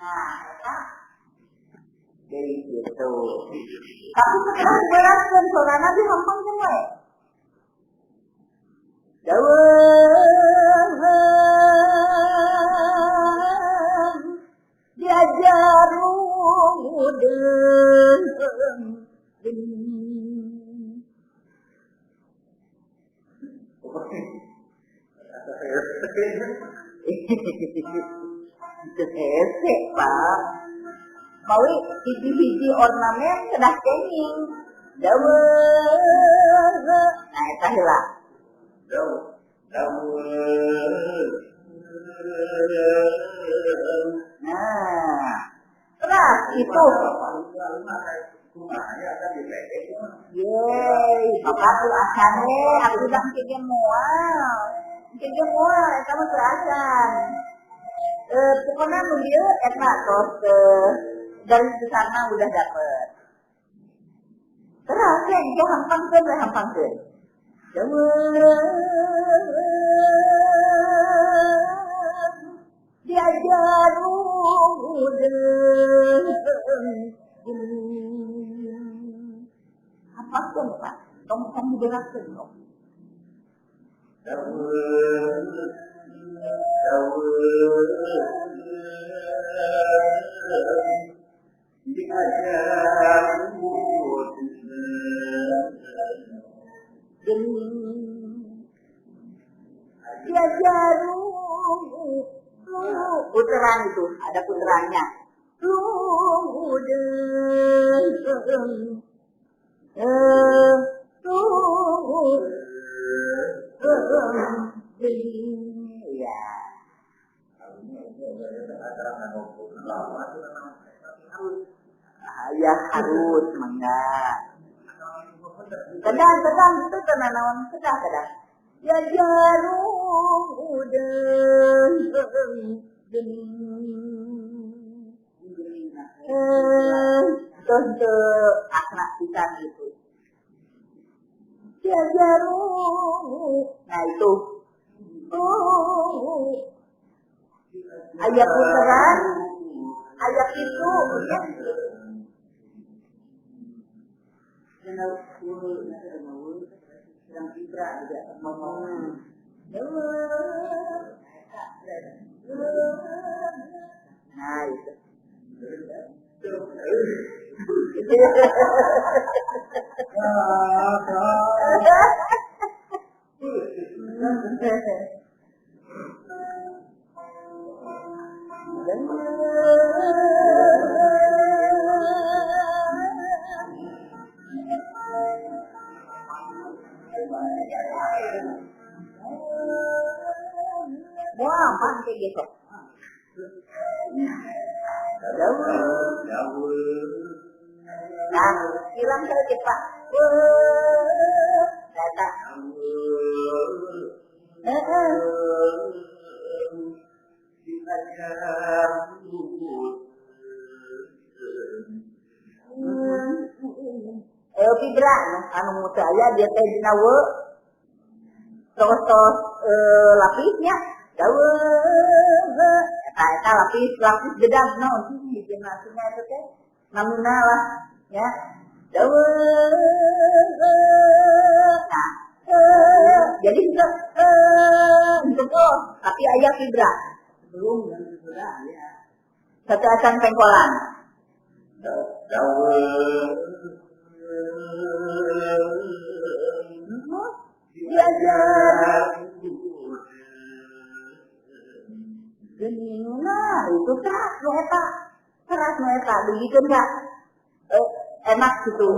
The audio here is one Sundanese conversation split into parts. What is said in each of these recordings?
Nah, eta dari situ. Tapi setelah diberatkan sorana dihampangkeun we. Dawuh diajar udeung. Itu hese, Pak. Mawi hiji-hiji ornamen kedah kenging. Dawuh. Nah, eta heula. Nah, terus itu. Yeay, bapak tuh acan we, aku udah kege moal. Kege moal, eta mah teu acan. Pokoknya nu dieu eta tos garis besarna udah dapet. Terus ya, engke hampangkeun we hampangkeun. Dawuh diajar udeung. Hampangkeun Pak, tong tong diberatkeun dong. Diajar puteran itu, ada puterannya. Ya. Ya harus mangga. Kadang-kadang itu karena naon kadang-kadang. Ya jaru udeung. Terus akhlak pisan gitu. Ya jaru. Nah itu. Ayat puteran, ayat itu ya. Nah itu. Wah, pakai gitu. Nah, hilang sedikit Pak. Data. Fibra, anu saya dia teh dina we. Tos-tos lapisnya. Dawuh. Eta eta lapis lapis gedang naon sih bikin nasinya itu teh. Namina lah ya. Dawuh. Nah, jadi itu itu tapi aya fibra. Belum dan fibra ya. Satu acan pengkolan. Dawuh. Diajar. Nah, itu keras nu eta. Keras nu eta begitu enggak? Enak gitu,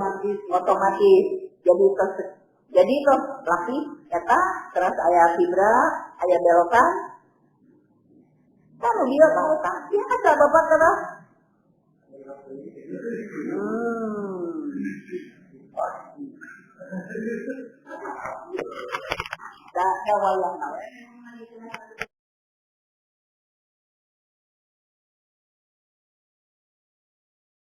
otomatis. Jadi tos jadi tos lapis eta terus aya fibra, aya belokan. Kan dia tahu kan? Biasa bapak terus. Dah wayang.